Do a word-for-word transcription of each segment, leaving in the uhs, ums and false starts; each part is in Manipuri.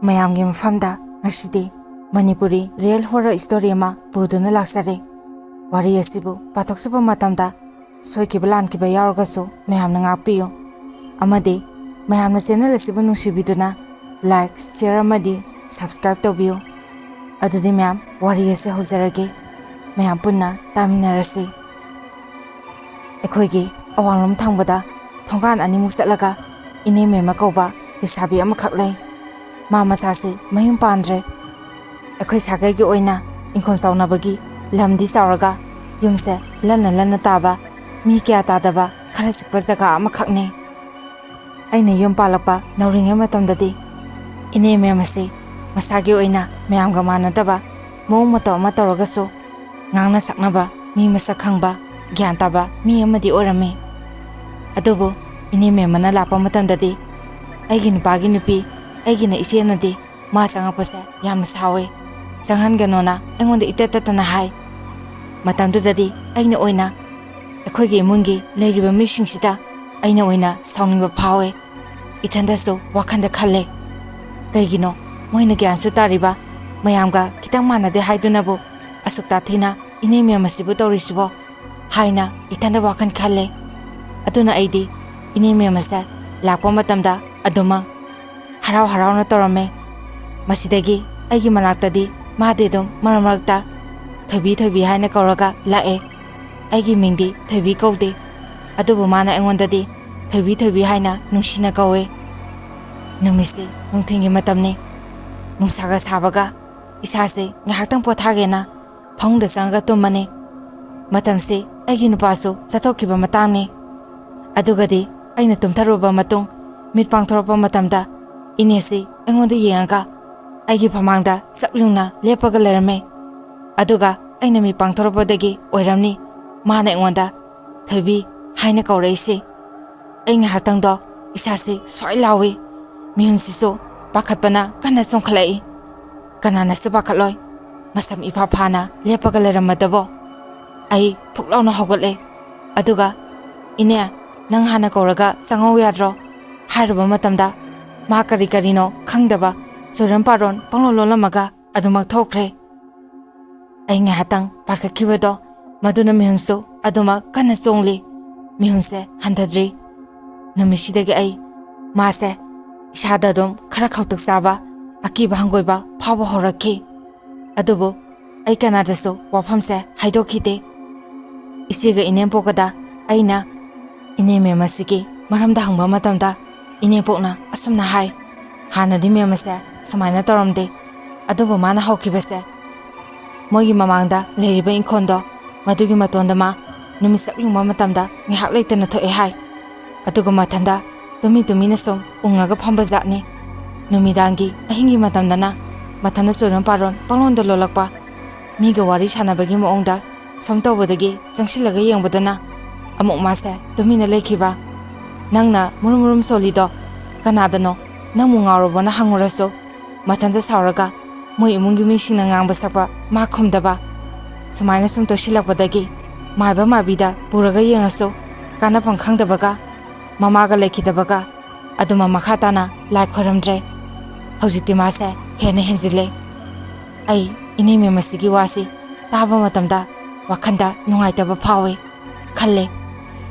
ꯃꯌꯥꯝꯒꯤ ꯃꯐꯝꯗ ꯉꯁꯤꯗꯤ ꯃꯅꯤꯄꯨꯔꯤ real horror story ꯑꯃ ꯄꯨꯗꯨꯅ ꯂꯥꯛꯆꯔꯦ꯫ ꯋꯥꯔꯤ ꯑꯁꯤꯕꯨ ꯄꯥꯊꯣꯛꯆꯕ ꯃꯇꯝꯗ ꯁꯣꯏꯈꯤꯕ ꯂꯥꯟꯈꯤꯕ ꯌꯥꯎꯔꯒꯁꯨ ꯃꯌꯥꯝꯅ ꯉꯥꯛꯄꯤꯌꯨ꯫ ꯑꯃꯗꯤ ꯃꯌꯥꯝꯅ channel ꯑꯁꯤꯕꯨ ꯅꯨꯡꯁꯤꯕꯤꯗꯨꯅ like, share ꯑꯃꯗꯤ subscribe ꯇꯧꯕꯤꯌꯨ꯫ ꯑꯗꯨꯗꯤ ꯃꯌꯥꯝ, ꯋꯥꯔꯤ ꯑꯁꯤ ꯍꯧꯖꯔꯒꯦ꯫ ꯃꯌꯥꯝ ꯄꯨꯟꯅ ꯇꯥꯃꯤꯟꯅꯔꯁꯤ꯫ ꯑꯩꯈꯣꯏꯒꯤ ꯑꯋꯥꯡꯂꯣꯝ ꯊꯪꯕꯗ ꯊꯣꯡꯒꯥꯟ ꯑꯅꯤꯃꯨꯛ ꯆꯠꯂꯒ ꯏꯅꯦ ꯃꯦꯝꯃ ꯀꯧꯕ ꯂꯩꯁꯥꯕꯤ ꯑꯃꯈꯛ ꯂꯩ꯫ ꯃꯥ ꯃꯁꯥꯁꯤ ꯃꯌꯨꯝ ꯄꯥꯟꯗ꯭ꯔꯦ꯫ ꯑꯩꯈꯣꯏ ꯁꯥꯒꯩꯒꯤ ꯑꯣꯏꯅ ꯏꯪꯈꯣꯜ ꯆꯥꯎꯅꯕꯒꯤ ꯂꯝꯗꯤ ꯆꯥꯎꯔꯒ ꯌꯨꯝꯁꯦ ꯂꯟꯅ ꯂꯟꯅ ꯇꯥꯕ, ꯃꯤ ꯀꯌꯥ ꯇꯥꯗꯕ ꯈꯔ ꯆꯤꯛꯄ ꯖꯒꯥ ꯑꯃꯈꯛꯅꯤ꯫ ꯑꯩꯅ ꯌꯨꯝ ꯄꯥꯜꯂꯛꯄ ꯅꯧꯔꯤꯉꯩ ꯃꯇꯝꯗꯗꯤ ꯏꯅꯦ ꯃꯦꯝ ꯑꯁꯤ ꯃꯁꯥꯒꯤ ꯑꯣꯏꯅ ꯃꯌꯥꯝꯒ ꯃꯥꯟꯅꯗꯕ ꯃꯑꯣꯡ ꯃꯇꯧ ꯑꯃ ꯇꯧꯔꯒꯁꯨ ꯉꯥꯡꯅ ꯁꯛꯅꯕ ꯃꯤ ꯃꯁꯛ ꯈꯪꯕ, ꯒ꯭ꯌꯥꯟ ꯇꯥꯕ ꯃꯤ ꯑꯃꯗꯤ ꯑꯣꯏꯔꯝꯃꯤ꯫ ꯑꯗꯨꯕꯨ ꯏꯅꯦ ꯃꯦꯝꯃꯅ ꯂꯥꯛꯄ ꯃꯇꯝꯗꯗꯤ ꯑꯩꯒꯤ ꯅꯨꯄꯥꯒꯤ ꯅꯨꯄꯤ, ꯑꯩꯒꯤꯅ ꯏꯆꯦꯅꯗꯤ ꯃꯥ ꯆꯪꯉꯛꯄꯁꯦ ꯌꯥꯝꯅ ꯁꯥꯎꯋꯦ, ꯆꯪꯍꯟꯒꯅꯣꯅ ꯑꯩꯉꯣꯟꯗ ꯏꯇꯠ ꯇꯠꯇꯅ ꯍꯥꯏ꯫ ꯃꯇꯝꯗꯨꯗꯗꯤ ꯑꯩꯅ ꯑꯣꯏꯅ ꯑꯩꯈꯣꯏꯒꯤ ꯏꯃꯨꯡꯒꯤ ꯂꯩꯔꯤꯕ ꯃꯤꯁꯤꯡꯁꯤꯗ ꯑꯩꯅ ꯑꯣꯏꯅ ꯁꯥꯎꯅꯤꯡꯕ ꯐꯥꯎꯋꯦ꯫ ꯏꯊꯟꯗꯁꯨ ꯋꯥꯈꯟꯗ ꯈꯜꯂꯦ, ꯀꯩꯒꯤꯅꯣ ꯃꯣꯏꯅ ꯒ꯭ꯌꯥꯟꯁꯨ ꯇꯥꯔꯤꯕ, ꯃꯌꯥꯝꯒ ꯈꯤꯇꯪ ꯃꯥꯟꯅꯗꯦ ꯍꯥꯏꯗꯨꯅꯕꯨ ꯑꯁꯨꯛ ꯇꯥꯊꯤꯅ ꯏꯅꯦ ꯃꯦꯝ ꯑꯁꯤꯕꯨ ꯇꯧꯔꯤꯁꯤꯕꯣ ꯍꯥꯏꯅ ꯏꯊꯟꯗ ꯋꯥꯈꯜ ꯈꯜꯂꯦ꯫ ꯑꯗꯨꯅ ꯑꯩꯗꯤ ꯏꯅꯦ ꯃꯦꯝ ꯑꯁꯦ ꯂꯥꯛꯄ ꯃꯇꯝꯗ ꯑꯗꯨꯃꯛ ꯍꯔꯥꯎ ꯍꯔꯥꯎꯅ ꯇꯧꯔꯝꯃꯦ꯫ ꯃꯁꯤꯗꯒꯤ ꯑꯩꯒꯤ ꯃꯅꯥꯛꯇꯗꯤ ꯃꯥꯗꯤ ꯑꯗꯨꯝ ꯃꯔꯛ ꯃꯔꯛꯇ "ꯊꯣꯏꯕꯤ, ꯊꯣꯏꯕꯤ" ꯍꯥꯏꯅ ꯀꯧꯔꯒ ꯂꯥꯛꯑꯦ꯫ ꯑꯩꯒꯤ ꯃꯤꯡꯗꯤ ꯊꯣꯏꯕꯤ ꯀꯧꯗꯦ, ꯑꯗꯨꯕꯨ ꯃꯥꯅ ꯑꯩꯉꯣꯟꯗꯗꯤ "ꯊꯣꯏꯕꯤ, ꯊꯣꯏꯕꯤ" ꯍꯥꯏꯅ ꯅꯨꯡꯁꯤꯅ ꯀꯧꯋꯦ꯫ ꯅꯨꯃꯤꯠꯁꯤ ꯅꯨꯡꯊꯤꯜꯒꯤ ꯃꯇꯝꯅꯤ꯫ ꯅꯨꯡꯁꯥꯒ ꯁꯥꯕꯒ ꯏꯁꯥꯁꯦ ꯉꯥꯏꯍꯥꯛꯇꯪ ꯄꯣꯊꯥꯒꯦꯅ ꯐꯃꯨꯡꯗ ꯆꯪꯉꯒ ꯇꯨꯝꯃꯅꯤ꯫ ꯃꯇꯝꯁꯤ ꯑꯩꯒꯤ ꯅꯨꯄꯥꯁꯨ ꯆꯠꯊꯣꯛꯈꯤꯕ ꯃꯇꯥꯡꯅꯤ꯫ ꯑꯗꯨꯒꯗꯤ ꯑꯩꯅ ꯇꯨꯝꯊꯔꯨꯔꯕ ꯃꯇꯨꯡ ꯃꯤꯠ ꯄꯥꯡꯊꯣꯔꯛꯄ ꯃꯇꯝꯗ ꯏꯅꯦꯁꯤ ꯑꯩꯉꯣꯟꯗ ꯌꯦꯡꯉꯒ ꯑꯩꯒꯤ ꯐꯃꯥꯡꯗ ꯆꯞ ꯌꯨꯡꯅ ꯂꯦꯞꯄꯒ ꯂꯩꯔꯝꯃꯦ꯫ ꯑꯗꯨꯒ ꯑꯩꯅ ꯃꯤꯠ ꯄꯥꯡꯊꯣꯔꯛꯄꯗꯒꯤ ꯑꯣꯏꯔꯝꯅꯤ ꯃꯥꯅ ꯑꯩꯉꯣꯟꯗ "ꯊꯣꯏꯕꯤ" ꯍꯥꯏꯅ ꯀꯧꯔꯛꯏꯁꯦ꯫ ꯑꯩ ꯉꯥꯏꯍꯥꯛꯇꯪꯗꯣ ꯏꯁꯥꯁꯤ ꯁ꯭ꯋꯥꯏ ꯂꯥꯎꯏ꯫ ꯃꯤꯍꯨꯟꯁꯤꯁꯨ ꯄꯥꯈꯠꯄꯅ ꯀꯟꯅ ꯆꯣꯡꯈꯠꯂꯛꯏ꯫ ꯀꯅꯥꯅꯁꯨ ꯄꯥꯈꯠꯂꯣꯏ꯫ ꯃꯁꯝ ꯏꯐꯥ ꯐꯥꯅ ꯂꯦꯞꯄꯒ ꯂꯩꯔꯝꯕꯗꯕꯣ꯫ ꯑꯩ ꯐꯨꯛ ꯂꯥꯎꯅ ꯍꯧꯒꯠꯂꯦ꯫ ꯑꯗꯨꯒ "ꯏꯅꯦ, ꯅꯪ ꯍꯥꯟꯅ ꯀꯧꯔꯒ ꯆꯪꯉꯧ ꯌꯥꯗ꯭ꯔꯣ?" ꯍꯥꯏꯔꯨꯕ ꯃꯇꯝꯗ ꯃꯥ ꯀꯔꯤ ꯀꯔꯤꯅꯣ ꯈꯪꯗꯕ ꯆꯣꯏꯔꯣꯟ ꯄꯥꯔꯣꯟ ꯄꯪꯂꯣꯟ ꯂꯣꯜꯂꯝꯃꯒ ꯑꯗꯨꯃꯛ ꯊꯣꯛꯈ꯭ꯔꯦ꯫ ꯑꯩ ꯉꯥꯏꯍꯥꯛꯇꯪ ꯄꯥꯈꯠꯈꯤꯕꯗꯣ, ꯃꯗꯨꯅ ꯃꯤꯍꯨꯟꯁꯨ ꯑꯗꯨꯃꯛ ꯀꯟꯅ ꯆꯣꯡꯂꯤ꯫ ꯃꯤꯍꯨꯟꯁꯦ ꯍꯟꯊꯗ꯭ꯔꯤ꯫ ꯅꯨꯃꯤꯠꯁꯤꯗꯒꯤ ꯑꯩ ꯃꯥꯁꯦ ꯏꯁꯥꯗ ꯑꯗꯨꯝ ꯈꯔ ꯈꯧꯇꯛ ꯆꯥꯕ, ꯑꯀꯤꯕ ꯍꯪꯒꯣꯏꯕ ꯐꯥꯎꯕ ꯍꯧꯔꯛꯈꯤ꯫ ꯑꯗꯨꯕꯨ ꯑꯩ ꯀꯅꯥꯗꯁꯨ ꯋꯥꯐꯝꯁꯦ ꯍꯥꯏꯗꯣꯛꯈꯤꯗꯦ꯫ ꯏꯆꯦꯒ ꯏꯅꯦꯝꯄꯣꯛꯀꯗ ꯑꯩꯅ ꯏꯅꯦ ꯃꯦꯝ ꯑꯁꯤꯒꯤ ꯃꯔꯝꯗ ꯍꯪꯕ ꯃꯇꯝꯗ, ꯏꯅꯦꯝꯄꯣꯛꯅ ꯑꯁꯨꯝꯅ ꯍꯥꯏ, "ꯍꯥꯟꯅꯗꯤ ꯃꯦꯝ ꯑꯁꯦ ꯁꯨꯃꯥꯏꯅ ꯇꯧꯔꯝꯗꯦ, ꯑꯗꯨꯕꯨ ꯃꯥꯅ ꯍꯧꯈꯤꯕꯁꯦ ꯃꯣꯏꯒꯤ ꯃꯃꯥꯡꯗ ꯂꯩꯔꯤꯕ ꯏꯪꯈꯣꯜꯗꯣ, ꯃꯗꯨꯒꯤ ꯃꯇꯣꯟꯗ ꯃꯥ ꯅꯨꯃꯤꯠ ꯆꯞ ꯌꯨꯡꯕ ꯃꯇꯝꯗ ꯉꯥꯏꯍꯥꯛ ꯂꯩꯇꯅ ꯊꯣꯛꯑꯦ ꯍꯥꯏ꯫ ꯑꯗꯨꯒ ꯃꯊꯟꯗ ꯇꯨꯃꯤ ꯇꯨꯃꯤꯅ ꯁꯨꯝ ꯎꯪꯉꯒ ꯐꯝꯕ ꯖꯥꯠꯅꯤ꯫ ꯅꯨꯃꯤꯗꯥꯡꯒꯤ ꯑꯍꯤꯡꯒꯤ ꯃꯇꯝꯗꯅ ꯃꯊꯟꯗ ꯆꯣꯏꯔꯣꯟ ꯄꯥꯔꯣꯟ ꯄꯪꯂꯣꯟꯗ ꯂꯣꯜꯂꯛꯄ, ꯃꯤꯒ ꯋꯥꯔꯤ ꯁꯥꯟꯅꯕꯒꯤ ꯃꯑꯣꯡꯗ ꯁꯨꯝ ꯇꯧꯕꯗꯒꯤ ꯆꯪꯁꯤꯜꯂꯒ ꯌꯦꯡꯕꯗꯅ ꯑꯃꯨꯛ ꯃꯥꯁꯦ ꯇꯨꯃꯤꯟꯅ ꯂꯩꯈꯤꯕ꯫ ꯅꯪꯅ ꯃꯨꯔꯨꯝ ꯃꯨꯔꯨꯝ ꯁꯣꯜꯂꯤꯗꯣ ꯀꯅꯥꯗꯅꯣ? ꯅꯪꯕꯨ ꯉꯥꯎꯔꯕꯣꯅ ꯍꯪꯉꯨꯔꯁꯨ, ꯃꯊꯟꯇ ꯁꯥꯎꯔꯒ ꯃꯣꯏ ꯏꯃꯨꯡꯒꯤ ꯃꯤꯁꯤꯡꯅ ꯉꯥꯡꯕ ꯁꯛꯄ ꯃꯥ ꯈꯨꯝꯗꯕ꯫ ꯁꯨꯃꯥꯏꯅ ꯁꯨꯝ ꯇꯣꯏꯁꯤꯜꯂꯛꯄꯗꯒꯤ ꯃꯥꯏꯕ ꯃꯥꯏꯕꯤꯗ ꯄꯨꯔꯒ ꯌꯦꯡꯉꯁꯨ ꯀꯥꯟꯅꯐꯝ ꯈꯪꯗꯕꯒ, ꯃꯃꯥꯒ ꯂꯩꯈꯤꯗꯕꯒ, ꯑꯗꯨꯃ ꯃꯈꯥ ꯇꯥꯅ ꯂꯥꯏ ꯈꯣꯏꯔꯝꯗ꯭ꯔꯦ꯫ ꯍꯧꯖꯤꯛꯇꯤ ꯃꯥꯁꯦ ꯍꯦꯟꯅ ꯍꯦꯟꯖꯤꯜꯂꯦ꯫ ꯑꯩ ꯏꯅꯦ ꯃꯦꯝ ꯑꯁꯤꯒꯤ ꯋꯥꯁꯤ ꯇꯥꯕ ꯃꯇꯝꯗ ꯋꯥꯈꯜꯗ ꯅꯨꯡꯉꯥꯏꯇꯕ ꯐꯥꯎꯏ꯫ ꯈꯜꯂꯦ,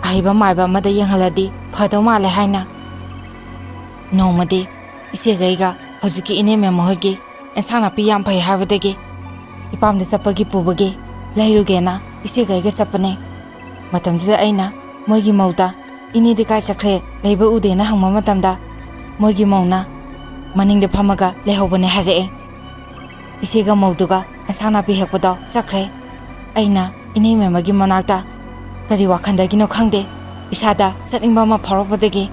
ꯑꯍꯩꯕ ꯃꯥꯏꯕ ꯑꯃꯗ ꯌꯦꯡꯍꯜꯂꯗꯤ ꯐꯗꯧ ꯃꯥꯜꯂꯦ ꯍꯥꯏꯅ꯫ ꯅꯣꯡꯃꯗꯤ ꯏꯆꯦꯒ ꯑꯩꯒ ꯍꯧꯖꯤꯛꯀꯤ ꯏꯅꯦ ꯃꯦꯝ ꯃꯈꯣꯏꯒꯤ ꯑꯦꯟꯁꯥꯡ ꯅꯥꯄꯤ ꯌꯥꯝ ꯐꯩ ꯍꯥꯏꯕꯗꯒꯤ ꯏꯄꯥꯝꯗ ꯆꯠꯄꯒꯤ ꯄꯨꯕꯒꯤ ꯂꯩꯔꯨꯒꯦꯅ ꯏꯆꯦꯒ ꯑꯩꯒ ꯆꯠꯄꯅꯦ꯫ ꯃꯇꯝꯗꯨꯗ ꯑꯩꯅ ꯃꯣꯏꯒꯤ ꯃꯧꯗ, "ꯏꯅꯦꯗꯤ ꯀꯥꯏ ꯆꯠꯈ꯭ꯔꯦ? ꯂꯩꯕ ꯎꯗꯦꯅ" ꯍꯪꯕ ꯃꯇꯝꯗ, ꯃꯣꯏꯒꯤ ꯃꯧꯅ, "ꯃꯅꯤꯡꯗ ꯐꯝꯃꯒ ꯂꯩꯍꯧꯕꯅꯦ" ꯍꯥꯏꯔꯛꯑꯦ꯫ ꯏꯆꯦꯒ ꯃꯧꯗꯨꯒ ꯑꯦꯟꯁꯥꯡ ꯅꯥꯄꯤ ꯍꯦꯛꯄꯗꯣ ꯆꯠꯈ꯭ꯔꯦ꯫ ꯑꯩꯅ ꯏꯅꯦ ꯃꯦꯝꯃꯒꯤ ꯃꯅꯥꯛꯇ, ꯀꯔꯤ ꯋꯥꯈꯜꯗꯒꯤꯅꯣ ꯈꯪꯗꯦ, ꯏꯁꯥꯗ ꯆꯠꯅꯤꯡꯕ ꯑꯃ ꯐꯥꯎꯔꯛꯄꯗꯒꯤ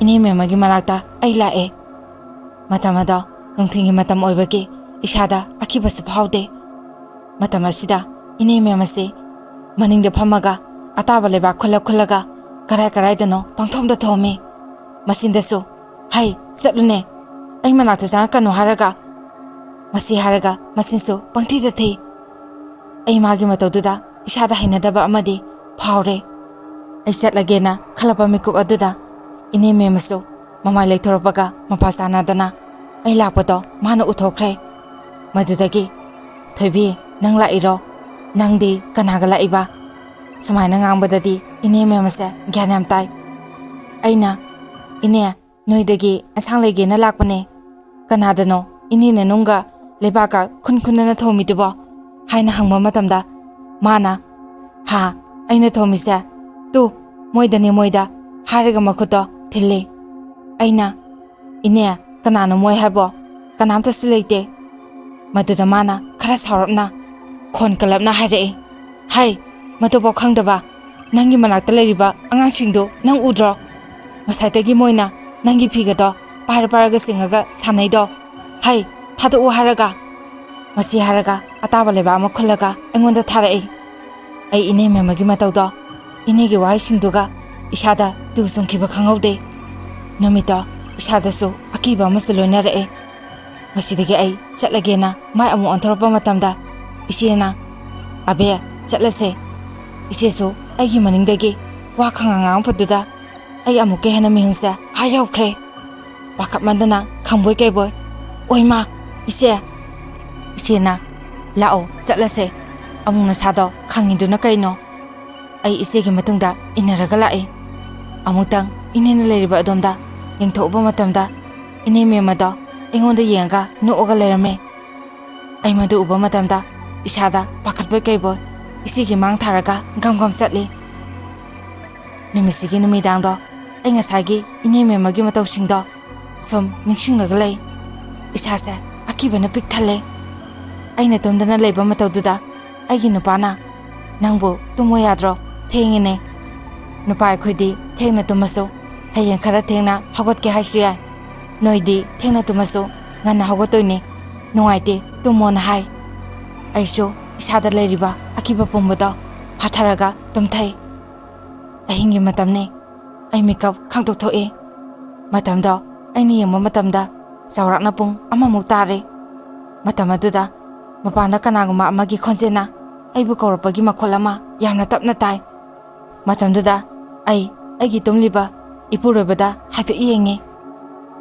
ꯏꯅꯦ ꯃꯦꯝꯃꯒꯤ ꯃꯅꯥꯛꯇ ꯑꯩ ꯂꯥꯛꯑꯦ꯫ ꯃꯇꯝ ꯑꯗꯣ ꯅꯨꯡꯊꯤꯜꯒꯤ ꯃꯇꯝ ꯑꯣꯏꯕꯒꯤ ꯏꯁꯥꯗ ꯑꯀꯤꯕꯁꯨ ꯐꯥꯎꯗꯦ꯫ ꯃꯇꯝ ꯑꯁꯤꯗ ꯏꯅꯦ ꯃꯦꯝ ꯑꯁꯤ ꯃꯅꯤꯡꯗ ꯐꯝꯃꯒ ꯑꯇꯥꯕ ꯂꯩꯕꯥꯛ ꯈꯨꯜꯂ ꯈꯨꯜꯂꯒ ꯀꯔꯥꯏ ꯀꯔꯥꯏꯗꯅꯣ ꯄꯪꯊꯣꯝꯗ ꯊꯣꯝꯃꯤ꯫ ꯃꯆꯤꯟꯗꯁꯨ, "ꯍꯩ, ꯆꯠꯂꯨꯅꯦ, ꯑꯩ ꯃꯅꯥꯛꯇ ꯆꯪꯉꯛꯀꯅꯨ" ꯍꯥꯏꯔꯒ, ꯃꯁꯤ ꯍꯥꯏꯔꯒ ꯃꯆꯤꯟꯁꯨ ꯄꯪꯊꯤꯗ ꯊꯤ꯫ ꯑꯩ ꯃꯥꯒꯤ ꯃꯇꯧꯗꯨꯗ ꯏꯁꯥꯗ ꯍꯩꯅꯗꯕ ꯑꯃꯗꯤ ꯐꯥꯎꯔꯦ꯫ ꯑꯩ ꯆꯠꯂꯒꯦꯅ ꯈꯜꯂꯛꯄ ꯃꯤꯀꯨꯞ ꯑꯗꯨꯗ ꯏꯅꯦ ꯃꯦꯝꯃꯁꯨ ꯃꯃꯥꯏ ꯂꯩꯊꯣꯔꯛꯄꯒ ꯃꯄꯥ ꯆꯥꯟꯅꯗꯅ ꯑꯩ ꯂꯥꯛꯄꯗꯣ ꯃꯥꯅ ꯎꯊꯣꯛꯈ꯭ꯔꯦ꯫ ꯃꯗꯨꯗꯒꯤ, "ꯊꯣꯏꯕꯤ, ꯅꯪ ꯂꯥꯛꯏꯔꯣ? ꯅꯪꯗꯤ ꯀꯅꯥꯒ ꯂꯥꯛꯏꯕ?" ꯁꯨꯃꯥꯏꯅ ꯉꯥꯡꯕꯗꯗꯤ ꯏꯅꯦ ꯃꯦꯝ ꯑꯁꯦ ꯒ꯭ꯌꯥꯟ ꯌꯥꯝ ꯇꯥꯏ꯫ ꯑꯩꯅ, "ꯏꯅꯦ, ꯅꯣꯏꯗꯒꯤ ꯑꯦꯟꯁꯥꯡ ꯂꯩꯒꯦꯅ ꯂꯥꯛꯄꯅꯦ꯫ ꯀꯅꯥꯗꯅꯣ ꯏꯅꯦꯅ ꯅꯨꯡꯒ ꯂꯩꯕꯥꯛꯀ ꯈꯨꯟ ꯈꯨꯟꯅꯅ ꯊꯣꯝꯃꯤꯗꯨꯕꯣ?" ꯍꯥꯏꯅ ꯍꯪꯕ ꯃꯇꯝꯗ, ꯃꯥꯅ, "ꯍꯥ, ꯑꯩꯅ ꯊꯣꯝꯃꯤꯁꯦ? ꯇꯨ, ꯃꯣꯏꯗꯅꯦ, ꯃꯣꯏꯗ," ꯍꯥꯏꯔꯒ ꯃꯈꯨꯠꯇꯣ ꯊꯤꯜꯂꯤ꯫ ꯑꯩꯅ, "ꯏꯅꯦ, ꯀꯅꯥꯅꯣ ꯃꯣꯏ ꯍꯥꯏꯕꯣ? ꯀꯅꯥꯝꯇꯁꯨ ꯂꯩꯇꯦ꯫" ꯃꯗꯨꯗ ꯃꯥꯅ ꯈꯔ ꯁꯥꯎꯔꯞꯅ, ꯈꯣꯟ ꯀꯜꯂꯞꯅ ꯍꯥꯏꯔꯛꯏ, "ꯍꯩ, ꯃꯗꯨꯐꯥꯎ ꯈꯪꯗꯕ? ꯅꯪꯒꯤ ꯃꯅꯥꯛꯇ ꯂꯩꯔꯤꯕ ꯑꯉꯥꯡꯁꯤꯡꯗꯨ ꯅꯪ ꯎꯗ꯭ꯔꯣ? ꯉꯁꯥꯏꯗꯒꯤ ꯃꯣꯏꯅ ꯅꯪꯒꯤ ꯐꯤꯒꯗꯣ ꯄꯥꯏꯔ ꯄꯥꯏꯔꯒ ꯆꯤꯡꯉꯒ ꯁꯥꯟꯅꯩꯗꯣ꯫ ꯍꯩ, ꯊꯥꯗꯣꯛꯑꯣ ꯍꯥꯏꯔꯒ!" ꯃꯁꯤ ꯍꯥꯏꯔꯒ ꯑꯇꯥꯕ ꯂꯩꯕꯥꯛ ꯑꯃ ꯈꯨꯜꯂꯒ ꯑꯩꯉꯣꯟꯗ ꯊꯥꯔꯛꯏ꯫ ꯑꯩ ꯏꯅꯦ ꯃꯦꯝꯃꯒꯤ ꯃꯇꯧꯗꯣ, ꯏꯅꯦꯒꯤ ꯋꯥꯍꯩꯁꯤꯡꯗꯨꯒ ꯏꯁꯥꯗ ꯇꯨ ꯆꯨꯡꯈꯤꯕ ꯈꯪꯍꯧꯗꯦ꯫ ꯅꯨꯃꯤꯠꯇꯣ ꯏꯁꯥꯗꯁꯨ ꯑꯀꯤꯕ ꯑꯃꯁꯨ ꯂꯣꯏꯅꯔꯛꯑꯦ꯫ ꯃꯁꯤꯗꯒꯤ ꯑꯩ ꯆꯠꯂꯒꯦꯅ ꯃꯥꯏ ꯑꯃꯨꯛ ꯑꯣꯟꯊꯣꯔꯛꯄ ꯃꯇꯝꯗ ꯏꯆꯦꯅ, "ꯑꯕꯦ, ꯆꯠꯂꯁꯦ꯫" ꯏꯆꯦꯁꯨ ꯑꯩꯒꯤ ꯃꯅꯤꯡꯗꯒꯤ ꯋꯥ ꯈꯪꯉꯥꯡ ꯉꯥꯡꯉꯛꯄꯗꯨꯗ ꯑꯩ ꯑꯃꯨꯛꯀ ꯍꯦꯟꯅ ꯃꯤꯍꯨꯟꯁꯦ ꯑꯥ ꯌꯧꯈ꯭ꯔꯦ꯫ ꯄꯥꯈꯠꯃꯟꯗꯅ ꯈꯪꯕꯣꯏ ꯀꯩꯕꯣꯏ, "ꯑꯣꯏꯃꯥ, ꯏꯆꯦ!" ꯏꯆꯦꯅ, "ꯂꯥꯛꯑꯣ, ꯆꯠꯂꯁꯦ꯫ ꯑꯃꯨꯛ ꯅꯁꯥꯗꯣ ꯈꯪꯉꯤꯗꯨꯅ ꯀꯩꯅꯣ?" ꯑꯩ ꯏꯆꯦꯒꯤ ꯃꯇꯨꯡꯗ ꯏꯟꯅꯔꯒ ꯂꯥꯛꯏ꯫ ꯑꯃꯨꯛꯇꯪ ꯏꯅꯦꯅ ꯂꯩꯔꯤꯕ ꯑꯗꯣꯝꯗ ꯌꯦꯡꯊꯣꯛꯎꯕ ꯃꯇꯝꯗ, ꯏꯅꯦ ꯃꯦꯝꯃꯗꯣ ꯑꯩꯉꯣꯟꯗ ꯌꯦꯡꯉꯒ ꯅꯣꯛꯑꯒ ꯂꯩꯔꯝꯃꯦ꯫ ꯑꯩ ꯃꯗꯨ ꯎꯕ ꯃꯇꯝꯗ ꯏꯁꯥꯗ ꯄꯥꯈꯠꯄꯣꯏ ꯀꯩꯕꯣꯏ ꯏꯆꯦꯒꯤ ꯃꯥꯡ ꯊꯥꯔꯒ ꯒꯝ ꯒꯝ ꯆꯠꯂꯤ꯫ ꯅꯨꯃꯤꯠꯁꯤꯒꯤ ꯅꯨꯃꯤꯗꯥꯡꯗꯣ ꯑꯩ ꯉꯁꯥꯏꯒꯤ ꯏꯅꯦ ꯃꯦꯝꯃꯒꯤ ꯃꯇꯧꯁꯤꯡꯗꯣ ꯁꯨꯝ ꯅꯤꯡꯁꯤꯡꯂꯒ ꯂꯩ꯫ ꯏꯁꯥꯁꯦ ꯑꯀꯤꯕꯅ ꯄꯤꯛ ꯊꯜꯂꯦ꯫ ꯑꯩꯅ ꯇꯨꯝꯗꯅ ꯂꯩꯕ ꯃꯇꯧꯗꯨꯗ ꯑꯩꯒꯤ ꯅꯨꯄꯥꯅ, "ꯅꯪꯕꯨ ꯇꯨꯝꯃꯣ ꯌꯥꯗ꯭ꯔꯣ? ꯊꯦꯡꯉꯤꯅꯦ꯫ ꯅꯨꯄꯥ ꯑꯩꯈꯣꯏꯗꯤ ꯊꯦꯡꯅ ꯇꯨꯝꯃꯁꯨ ꯍꯌꯦꯡ ꯈꯔ ꯊꯦꯡꯅ ꯍꯧꯒꯠꯀꯦ ꯍꯥꯏꯁꯨ ꯌꯥꯏ꯫ ꯅꯣꯏꯗꯤ ꯊꯦꯡꯅ ꯇꯨꯝꯃꯁꯨ ꯉꯟꯅ ꯍꯧꯒꯠꯇꯣꯏꯅꯤ꯫ ꯅꯨꯡꯉꯥꯏꯇꯦ, ꯇꯨꯝꯃꯣꯅ" ꯍꯥꯏ꯫ ꯑꯩꯁꯨ ꯏꯁꯥꯗ ꯂꯩꯔꯤꯕ ꯑꯀꯤꯕ ꯄꯨꯝꯕꯗꯣ ꯐꯥꯊꯔꯒ ꯇꯨꯝꯊꯩ꯫ ꯑꯍꯤꯡꯒꯤ ꯃꯇꯝꯅꯤ꯫ ꯑꯩ ꯃꯤꯀꯞ ꯈꯪꯇꯣꯛ ꯊꯣꯛꯏ꯫ ꯃꯇꯝꯗꯣ ꯑꯩꯅ ꯌꯦꯡꯕ ꯃꯇꯝꯗ ꯆꯥꯎꯔꯥꯛꯅ ꯄꯨꯡ ꯑꯃꯃꯨꯛ ꯇꯥꯔꯦ꯫ ꯃꯇꯝ ꯑꯗꯨꯗ ꯃꯄꯥꯟꯗ ꯀꯅꯥꯒꯨꯝꯕ ꯑꯃꯒꯤ ꯈꯣꯟꯖꯦꯜꯅ ꯑꯩꯕꯨ ꯀꯧꯔꯛꯄꯒꯤ ꯃꯈꯣꯜ ꯑꯃ ꯌꯥꯝꯅ ꯇꯞꯅ ꯇꯥꯏ꯫ ꯃꯇꯝꯗꯨꯗ ꯑꯩ ꯑꯩꯒꯤ ꯇꯨꯝꯂꯤꯕ ꯏꯄꯨꯔꯣꯏꯕꯗ ꯍꯥꯏꯐꯦꯠ ꯌꯦꯡꯉꯤ꯫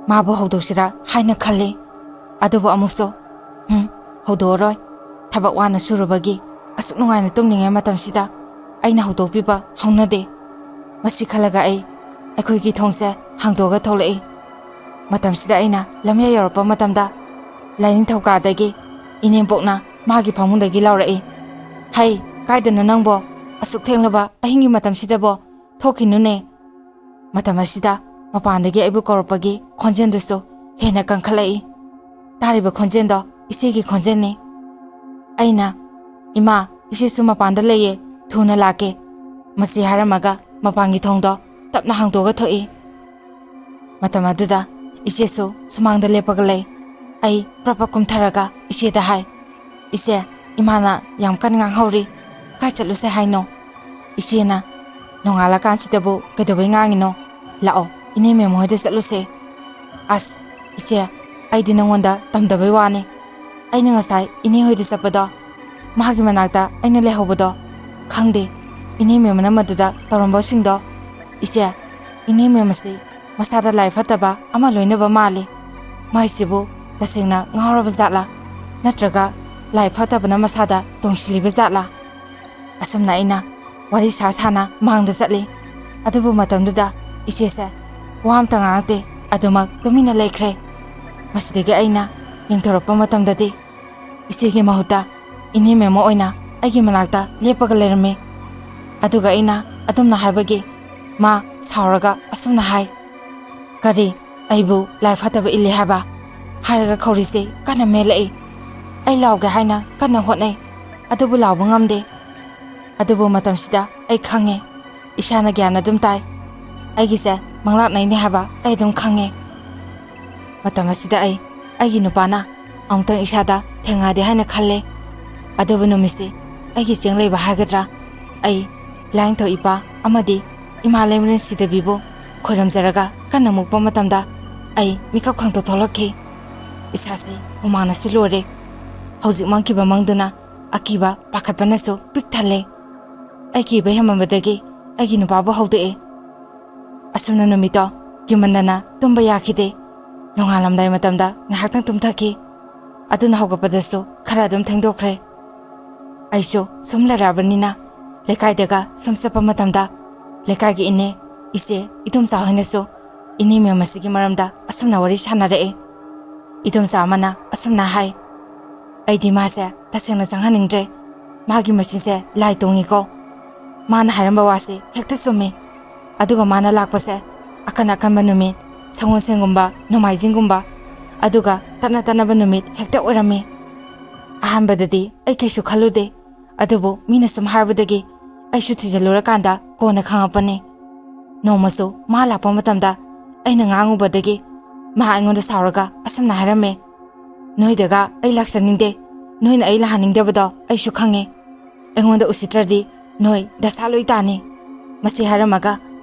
ꯃꯥꯕꯨ ꯍꯧꯗꯣꯛꯁꯤꯔꯥ ꯍꯥꯏꯅ ꯈꯜꯂꯤ꯫ ꯑꯗꯨꯕꯨ ꯑꯃꯨꯛꯁꯨ, "ꯍꯨꯝ, ꯍꯧꯗꯣꯛꯑꯔꯣꯏ꯫ ꯊꯕꯛ ꯋꯥꯅ ꯁꯨꯔꯨꯕꯒꯤ ꯑꯁꯨꯛ ꯅꯨꯡꯉꯥꯏꯅ ꯇꯨꯝꯂꯤꯉꯩ ꯃꯇꯝꯁꯤꯗ ꯑꯩꯅ ꯍꯧꯗꯣꯛꯄꯤꯕ ꯍꯧꯅꯗꯦ꯫" ꯃꯁꯤ ꯈꯜꯂꯒ ꯑꯩ ꯑꯩꯈꯣꯏꯒꯤ ꯊꯣꯡꯁꯦ ꯍꯥꯡꯗꯣꯛꯑꯒ ꯊꯣꯛꯂꯛꯏ꯫ ꯃꯇꯝꯁꯤꯗ ꯑꯩꯅ ꯂꯝꯌꯥꯏ ꯌꯧꯔꯛꯄ ꯃꯇꯝꯗ ꯂꯥꯏꯅꯤꯡꯊꯧ ꯀꯥꯗꯒꯤ ꯏꯅꯦꯝꯕꯣꯛꯅ ꯃꯥꯒꯤ ꯐꯃꯨꯡꯗꯒꯤ ꯂꯥꯎꯔꯛꯏ, "ꯍꯩ, ꯀꯥꯏꯗꯅꯣ ꯅꯪꯕꯣ? ꯑꯁꯨꯛ ꯊꯦꯡꯂꯕ ꯑꯍꯤꯡꯒꯤ ꯃꯇꯝꯁꯤꯗꯕꯣ? ꯊꯣꯛꯈꯤꯅꯨꯅꯦ!" ꯃꯇꯝ ꯑꯁꯤꯗ ꯃꯄꯥꯟꯗꯒꯤ ꯑꯩꯕꯨ ꯀꯧꯔꯛꯄꯒꯤ ꯈꯣꯟꯖꯦꯜꯗꯨꯁꯨ ꯍꯦꯟꯅ ꯀꯟꯈꯠꯂꯛꯏ꯫ ꯇꯥꯔꯤꯕ ꯈꯣꯟꯖꯦꯜꯗꯣ ꯏꯆꯦꯒꯤ ꯈꯣꯟꯖꯦꯜꯅꯤ꯫ ꯑꯩꯅ, "ꯏꯃꯥ, ꯏꯆꯦꯁꯨ ꯃꯄꯥꯟꯗ ꯂꯩꯌꯦ, ꯊꯨꯅ ꯂꯥꯛꯀꯦ꯫" ꯃꯁꯤ ꯍꯥꯏꯔꯝꯃꯒ ꯃꯄꯥꯟꯒꯤ ꯊꯣꯡꯗꯣ ꯇꯞꯅ ꯍꯥꯡꯗꯣꯛꯑꯒ ꯊꯣꯛꯏ꯫ ꯃꯇꯝ ꯑꯗꯨꯗ ꯏꯆꯦꯁꯨ ꯁꯨꯃꯥꯡꯗ ꯂꯦꯞꯄꯒ ꯂꯩ꯫ ꯑꯩ ꯄ꯭ꯔꯞ ꯄ꯭ꯔꯞ ꯀꯨꯝꯊꯔꯒ ꯏꯆꯦꯗ ꯍꯥꯏ, "ꯏꯆꯦ, ꯏꯃꯥꯅ ꯌꯥꯝ ꯀꯟꯅ ꯉꯥꯡꯍꯧꯔꯤ, ꯀꯥꯏ ꯆꯠꯂꯨꯁꯦ ꯍꯥꯏꯅꯣ?" ꯏꯆꯦꯅ, "ꯅꯣꯡꯉꯥꯜꯂꯀꯥꯟꯁꯤꯗꯕꯨ ꯀꯩꯗꯧꯕꯩ ꯉꯥꯡꯉꯤꯅꯣ? ꯂꯥꯛꯑꯣ, ꯏꯅꯦ ꯃꯦꯝ ꯍꯣꯏꯗ ꯆꯠꯂꯨꯁꯦ꯫" ꯑꯁ, ꯏꯆꯦ, ꯑꯩꯗꯤ ꯅꯉꯣꯟꯗ ꯇꯝꯗꯕꯩ ꯋꯥꯅꯤ꯫ ꯑꯩꯅ ꯉꯁꯥꯏ ꯏꯅꯦ ꯍꯣꯏꯗ ꯆꯠꯄꯗꯣ, ꯃꯥꯒꯤ ꯃꯅꯥꯛꯇ ꯑꯩꯅ ꯂꯩꯍꯧꯕꯗꯣ, ꯈꯪꯗꯦ, ꯏꯅꯦ ꯃꯦꯝꯅ ꯃꯗꯨꯗ ꯇꯧꯔꯝꯕꯁꯤꯡꯗꯣ꯫ ꯏꯆꯦ, ꯏꯅꯦ ꯃꯦꯝ ꯑꯁꯤ ꯃꯁꯥꯗ ꯂꯥꯏ ꯐꯠꯇꯕ ꯑꯃ ꯂꯣꯏꯅꯕ ꯃꯥꯜꯂꯤ꯫ ꯃꯥꯏꯁꯤꯕꯨ ꯇꯁꯦꯡꯅ ꯉꯥꯎꯔꯕ ꯖꯥꯠꯂꯥ? ꯅꯠꯇ꯭ꯔꯒ ꯂꯥꯏ ꯐꯠꯇꯕꯅ ꯃꯁꯥꯗ ꯇꯣꯡꯁꯤꯜꯂꯤꯕ ꯖꯥꯠꯂꯥ?" ꯑꯁꯨꯝꯅ ꯑꯩꯅ ꯋꯥꯔꯤ ꯁꯥ ꯁꯥꯅ ꯃꯥꯡꯗ ꯆꯠꯂꯤ꯫ ꯑꯗꯨꯕꯨ ꯃꯇꯝꯗꯨꯗ ꯏꯆꯦꯁꯦ ꯋꯥ ꯑꯝꯇ ꯉꯥꯡꯉꯛꯇꯦ, ꯑꯗꯨꯃꯛ ꯇꯨꯃꯤꯟꯅ ꯂꯩꯈ꯭ꯔꯦ꯫ ꯃꯁꯤꯗꯒꯤ ꯑꯩꯅ ꯌꯦꯡꯊꯣꯔꯛꯄ ꯃꯇꯝꯗꯗꯤ ꯏꯆꯦꯒꯤ ꯃꯍꯨꯠꯇ ꯏꯅꯦ ꯃꯦꯝꯃ ꯑꯣꯏꯅ ꯑꯩꯒꯤ ꯃꯅꯥꯛꯇ ꯂꯦꯞꯄꯒ ꯂꯩꯔꯝꯃꯤ꯫ ꯑꯗꯨꯒ ꯑꯩꯅ ꯑꯗꯨꯝꯅ ꯍꯥꯏꯕꯒꯤ ꯃꯥ ꯁꯥꯎꯔꯒ ꯑꯁꯨꯝꯅ ꯍꯥꯏ, "ꯀꯔꯤ, ꯑꯩꯕꯨ ꯂꯥꯏ ꯐꯠꯇꯕ ꯏꯜꯂꯤ ꯍꯥꯏꯕ?" ꯍꯥꯏꯔꯒ ꯈꯧꯔꯤꯁꯦ ꯀꯟꯅ ꯃꯦꯜꯂꯛꯏ꯫ ꯑꯩ ꯂꯥꯎꯒꯦ ꯍꯥꯏꯅ ꯀꯟꯅ ꯍꯣꯠꯅꯩ, ꯑꯗꯨꯕꯨ ꯂꯥꯎꯕ ꯉꯝꯗꯦ꯫ ꯑꯗꯨꯕꯨ ꯃꯇꯝꯁꯤꯗ ꯑꯩ ꯈꯪꯉꯦ, ꯏꯁꯥꯅ ꯒ꯭ꯌꯥꯟ ꯑꯗꯨꯝ ꯇꯥꯏ, ꯑꯩꯒꯤꯁꯦ ꯃꯪꯂꯥꯛꯅꯩꯅꯦ ꯍꯥꯏꯕ ꯑꯩ ꯑꯗꯨꯝ ꯈꯪꯉꯦ꯫ ꯃꯇꯝ ꯑꯁꯤꯗ ꯑꯩ, ꯑꯩꯒꯤ ꯅꯨꯄꯥꯅ ꯑꯃꯨꯛꯇꯪ ꯏꯁꯥꯗ ꯊꯦꯡꯉꯛꯑꯗꯤ ꯍꯥꯏꯅ ꯈꯜꯂꯦ꯫ ꯑꯗꯨꯕꯨ ꯅꯨꯃꯤꯠꯁꯤ ꯑꯩꯒꯤ ꯆꯦꯡ ꯂꯩꯕ ꯍꯥꯏꯒꯗ꯭ꯔꯥ, ꯑꯩ ꯂꯥꯏꯅꯤꯡꯊꯧ ꯏꯄꯥ ꯑꯃꯗꯤ ꯏꯃꯥ ꯂꯩꯃꯔꯦꯟ ꯁꯤꯗꯕꯤꯕꯨ ꯈꯣꯏꯔꯝꯖꯔꯒ ꯀꯟꯅ ꯃꯨꯛꯄ ꯃꯇꯝꯗ ꯑꯩ ꯃꯤꯀꯞ ꯈꯪꯇꯣꯛ ꯊꯣꯛꯂꯛꯈꯤ꯫ ꯏꯁꯥꯁꯤ ꯍꯨꯃꯥꯡꯅꯁꯨ ꯂꯣꯏꯔꯦ꯫ ꯍꯧꯖꯤꯛ ꯃꯪꯈꯤꯕ ꯃꯪꯗꯨꯅ ꯑꯀꯤꯕ ꯄꯥꯈꯠꯄꯅꯁꯨ ꯄꯤꯛ ꯊꯜꯂꯦ꯫ ꯑꯩ ꯀꯤꯕ ꯍꯦꯟꯃꯟꯕꯗꯒꯤ ꯑꯩꯒꯤ ꯅꯨꯄꯥꯕꯨ ꯍꯧꯗꯣꯛꯑꯦ꯫ ꯑꯁꯨꯝꯅ ꯅꯨꯃꯤꯠꯇꯣ ꯀꯤꯃꯟꯗꯅ ꯇꯨꯝꯕ ꯌꯥꯈꯤꯗꯦ꯫ ꯅꯣꯡꯉꯥꯜꯂꯝꯗꯥꯏ ꯃꯇꯝꯗ ꯉꯥꯏꯍꯥꯛꯇꯪ ꯇꯨꯝꯊꯈꯤ꯫ ꯑꯗꯨꯅ ꯍꯧꯒꯠꯄꯗꯁꯨ ꯈꯔ ꯑꯗꯨꯝ ꯊꯦꯡꯗꯣꯛꯈ꯭ꯔꯦ꯫ ꯑꯩꯁꯨ ꯁꯨꯝ ꯂꯩꯔꯛꯑꯕꯅꯤꯅ ꯂꯩꯀꯥꯏꯗꯒ ꯁꯨꯝ ꯆꯠꯄ ꯃꯇꯝꯗ ꯂꯩꯀꯥꯏꯒꯤ ꯏꯅꯦ, ꯏꯆꯦ, ꯏꯗꯣꯝꯆꯥ ꯍꯣꯏꯅꯁꯨ ꯏꯅꯦ ꯃꯦꯝ ꯑꯁꯤꯒꯤ ꯃꯔꯝꯗ ꯑꯁꯨꯝꯅ ꯋꯥꯔꯤ ꯁꯥꯟꯅꯔꯛꯑꯦ꯫ ꯏꯗꯣꯝꯆꯥ ꯑꯃꯅ ꯑꯁꯨꯝꯅ ꯍꯥꯏ, "ꯑꯩꯗꯤ ꯃꯥꯁꯦ ꯇꯁꯦꯡꯅ ꯆꯪꯍꯟꯅꯤꯡꯗ꯭ꯔꯦ꯫ ꯃꯥꯒꯤ ꯃꯆꯤꯟꯁꯦ ꯂꯥꯏ ꯇꯣꯡꯉꯤꯀꯣ꯫ ꯃꯥꯅ ꯍꯥꯏꯔꯝꯕ ꯋꯥꯁꯦ ꯍꯦꯛꯇ ꯆꯨꯝꯃꯤ꯫ ꯑꯗꯨꯒ ꯃꯥꯅ ꯂꯥꯛꯄꯁꯦ ꯑꯀꯟ ꯑꯀꯟꯕ ꯅꯨꯃꯤꯠ, ꯁꯒꯣꯜꯁꯦꯟꯒꯨꯝꯕ, ꯅꯣꯡꯃꯥꯏꯖꯤꯡꯒꯨꯝꯕ, ꯑꯗꯨꯒ ꯇꯠꯅ ꯇꯠꯅꯕ ꯅꯨꯃꯤꯠ ꯍꯦꯛꯇ ꯑꯣꯏꯔꯝꯃꯤ꯫ ꯑꯍꯥꯟꯕꯗꯗꯤ ꯑꯩ ꯀꯩꯁꯨ ꯈꯜꯂꯨꯗꯦ, ꯑꯗꯨꯕꯨ ꯃꯤꯅ ꯁꯨꯝ ꯍꯥꯏꯕꯗꯒꯤ ꯑꯩꯁꯨ ꯊꯤꯖꯤꯜꯂꯨꯔꯀꯥꯟꯗ ꯀꯣꯟꯅ ꯈꯪꯉꯛꯄꯅꯤ꯫ ꯅꯣꯡꯃꯁꯨ ꯃꯥ ꯂꯥꯛꯄ ꯃꯇꯝꯗ ꯑꯩꯅ ꯉꯥꯡꯉꯨꯕꯗꯒꯤ ꯃꯥ ꯑꯩꯉꯣꯟꯗ ꯁꯥꯎꯔꯒ ꯑꯁꯨꯝꯅ ꯍꯥꯏꯔꯝꯃꯦ, "ꯅꯣꯏꯗꯒ ꯑꯩ ꯂꯥꯛꯆꯅꯤꯡꯗꯦ, ꯅꯣꯏꯅ ꯑꯩ ꯂꯥꯛꯍꯟꯅꯤꯡꯗꯕꯗꯣ ꯑꯩꯁꯨ ꯈꯪꯉꯦ꯫ ꯑꯩꯉꯣꯟꯗ ꯎꯁꯤꯠꯇ꯭ꯔꯗꯤ ꯅꯣꯏ ꯗꯁꯥ ꯂꯣꯏ ꯇꯥꯅꯤ"꯫ ꯃꯁꯤ ꯍꯥꯏꯔꯝꯃꯒ